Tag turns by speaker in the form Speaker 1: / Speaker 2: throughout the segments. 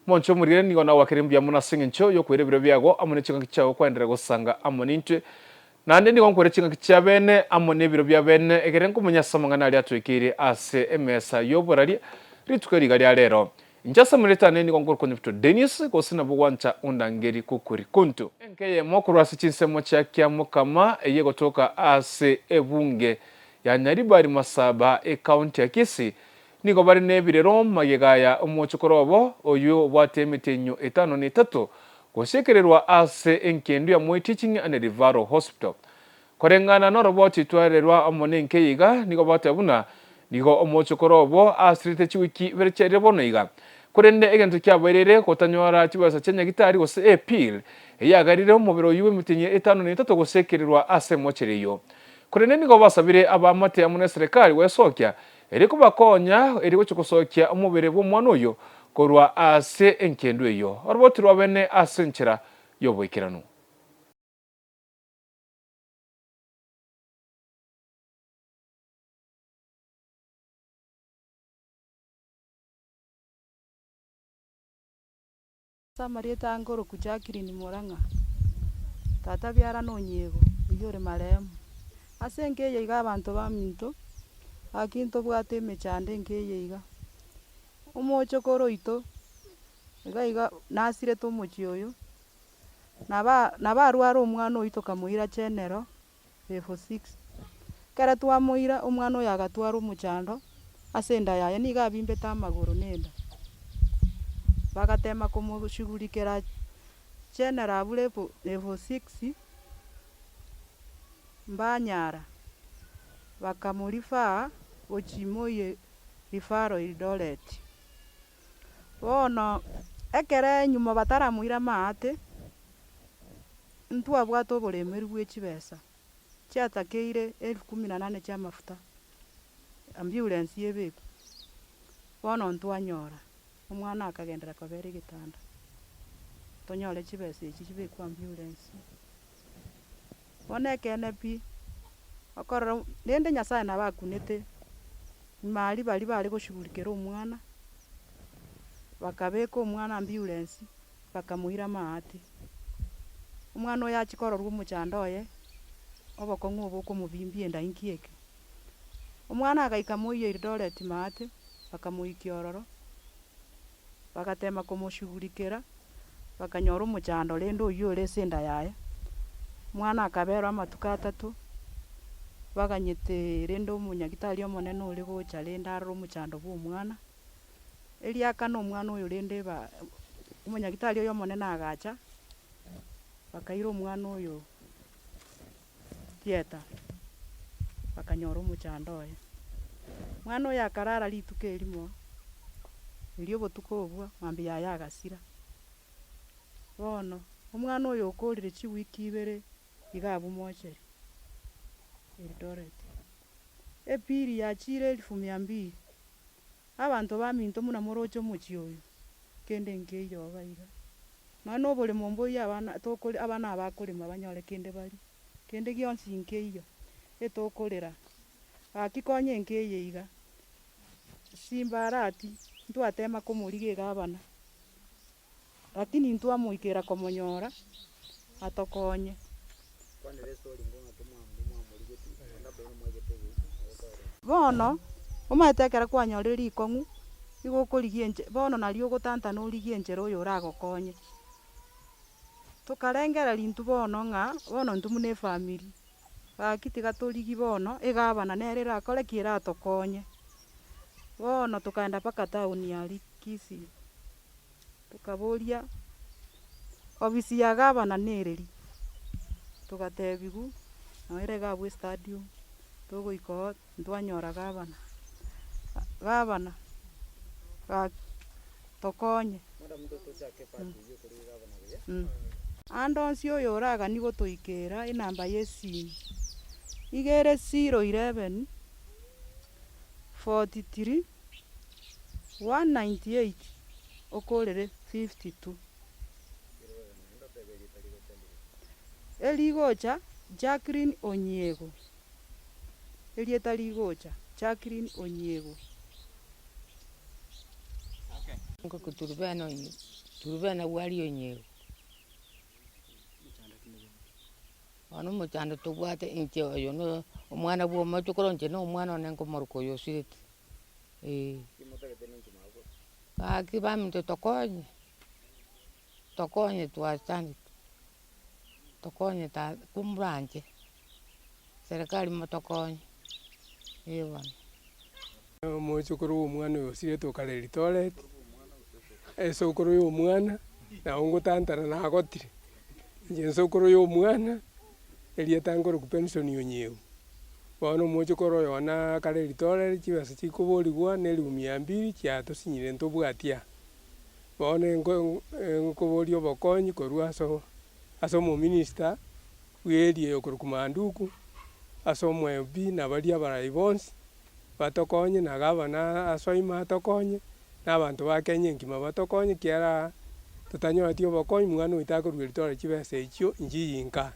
Speaker 1: Monche omorire nigo nagwakire mbuya mono ase engencho y'okoira ebiro biago amo ne chingaki chiago koenderera gosanga amo nintwe. Naende nigo nkoira chingaki chia bene amo nebiro bia bene, egere nkomanye ase amang'ana aria atwekeire ase emesa y'oboraria rituko eri iga ria rero. Inche ase amarieta ane nigo nkorokwa Nyabito Denis, gose nabo gwancha ondangeri Kukuri Kuntu. Enka eyemo korwa ase chinsemo chia Kiamokama eyio egotoka ase ebunge ya Nyaribari Masaba ecounty ya Kisii nigo bare nebirero magega ya omochokoro obo oyio obwate emetienyo etano na etato gosiekererwa ase engendu ya Moi Teaching and Referral Hospital. Koreng'ana noroboti twarerwa amo nenka eye iga, nigo bagoteba buna nigo omochokoro obo asirete chiwiki ibere chiarire bono iga. Korende egento kiabairire gotanyora chibesa chia nyagitari gose epill eyagarire omobere oyio bw'emetienyi etano na etato gosiekererwa ase emocheri eyio. Korende nigo basabire abaamate amo neserekari gwesokia erio kobakonya erio gochia gosokia omobere bw'omwana oyio korwa ase enkendu eyio. Oroboti rwabene ase enchera y'oboikeranu.
Speaker 2: Ase amarieta aa nkorokwa Jacqueline Murang'a, tata biara na Onyiego, oyio ore marehemu. Ase enka eye iga abanto baminto, gaki ntobwate emechando enka eye iga. Omochokoro oito, iga iga nasirete omochie oyo, naba nabo arware omwana oyio tokamoira general level six. Ekero twamoira, omwana oyo agatwara omochando ase enda yaye, nigo abimbete amagoro na enda. Bagatema komoshughulikera general abwo level level six, mbanyara, bakamorifaa gochia Moi Referral Eldoret. Bono ekere nyuma bataramoira amaate, ntwabwate oboremeru bwe chibesa chiatakeire elfu kumi na nane chi'amafuta, ambulance ebekwe. Bono ntwanyora, omwana akagenderera kobera egetanda, tonyore chibesa echi chibekwe ambulance. Bono ekeene pi, okorora rende Nyasaye nabo akunete nyuma aria baria bare goshughulikera omwana, bakabeka omwana ambulance, bakamoira amaate. Omwana oyo achia kororwa omochando oye, obokong'u obo okomobimbia enda inki eke. Omwana agaika moyio Eldoret maate, bakamoikia ororo, bagatema komoshughulikera. Bakanyora omochando rende oyio ore ase enda yaye, omwana akaberwa amatuko atato, baganyete rende omonyagitari omonene ore gocha rende arore omochando bwa omwana, erio akane omwana oyo rende ba omonyagitari oyo omonene agacha, bakaira omwana oyo theatre, bakanyora omochando oye. Omwana oyo akarara rituko erimo, erio obotuko obwo mambia yaye agasira. Bono, omwana oyo okorire chiwiki ibere iga abwo mocheri Eldoret. Epili yachire elfu mia mbili, abanto baminto buna moroche omochie oyo, kende nkeiyo iga iga. Nonya na oboremo mboiyo abana tokore abana aba bakorema banyore kende barie, kende gionsi nkeiyo, etokorera. Gaki konya enka eye iga, Simbarati ntwatema komorigia egabana, lakini ntwamoikera komonyora atokonye. Bono, omanyete ekero kwanyorire rikong'u, igo okorigia enche bono nario ogotantana origie enchera oyo oragokonye. Tokarengereria intwe bono ng'a bono intwe buna efamiri. Gaki tiga torigie bono egavana nere erakore ki eratokonye. Bono tokaenda mpaka town aria Kisii, tokaboria ofisi ya gavana nereri, togatebiwu nonye ere iga abwo estadium, togoika oo ntwanyora gavana, gavana gaki tokonye. Ande onsi oyoraganie gotoikera enamba y'esimi, iga ere 011 43 198 okorere 52. Erigocha Jacqueline Onyiego, erieta rigocha Jacqueline Onyiego.
Speaker 3: Ngoko Turubena onye Turubena bwari onyegu. Bono omochando tobwate inche oyo no omwana bwa omochokoro inche na omwana one nkomoroka oyo osirete, eh. Gaki baminto tokonye, tokonye twachandete, tokonye ta komoranche. Serikali motokonye, eh bono.
Speaker 4: Omochokoro bwa omwana oyo osirete okare Eldoret, esokoro ya omwana nabo ngotantana nagotire, inche ensokoro ya omwana erieta nkorokwa Benson Onyeu. Bono omochokoro oyo one akare Eldoret chibesa chikoborigwa na elifu mia mbili chiatosinyire ntobwati aa. Bono enko nkoboria obokonyi korwa ase ase omominister bw'eria eyokorokwa Manduku, ase omoebi na baria abarai bonsi, batokonye, na gavana asoime atokonye, na abanto ba Kenya engima batokonye, ekiagera totanyoreti obokonyi mwana oito akorwa eritore chibesa echio nchiyi nka.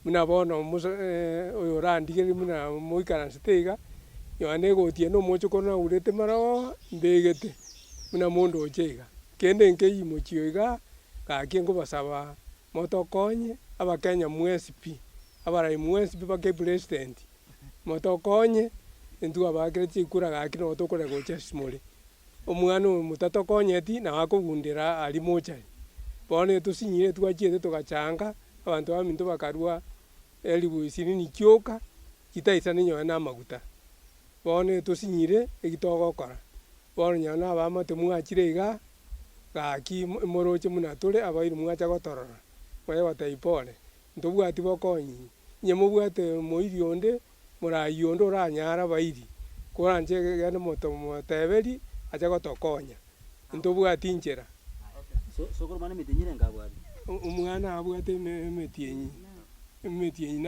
Speaker 4: Buna bono omosa oyo orandigererie buna moikaransete iga, nonya na egoti eye na omochokoro naurete marogoba mbegete, buna mondoche iga. Kende nkeyie mochie igaa, gaki nkobasaba Motokonye abakenya mwensi pi, abarai mwensi pi mpaka epresident, motokonye intwe abaakire chikura gaki nabo tokorera gocha ase more. Omwana oyo motatokonyeti nabo akogundera aria mochari. Bono etosinyire twachiete togachanga, abanto baminto bakarua elifu ishirini chioka, chitaisani nonye na amaguta. Bono etosinyire eki togokora, bono nonye na abaamate mwachire igaa, Gaki moroche buna tore abairi mwacha gotorora, mwaye gotebia pole, ntobwati bokonyi, inye mobwate moiri onde, morayi onde oranyare abairi, koranche gende motomoteberie ache gotokonya, ntobwati inchera. Omwana abwate emetienyi, emetienyi.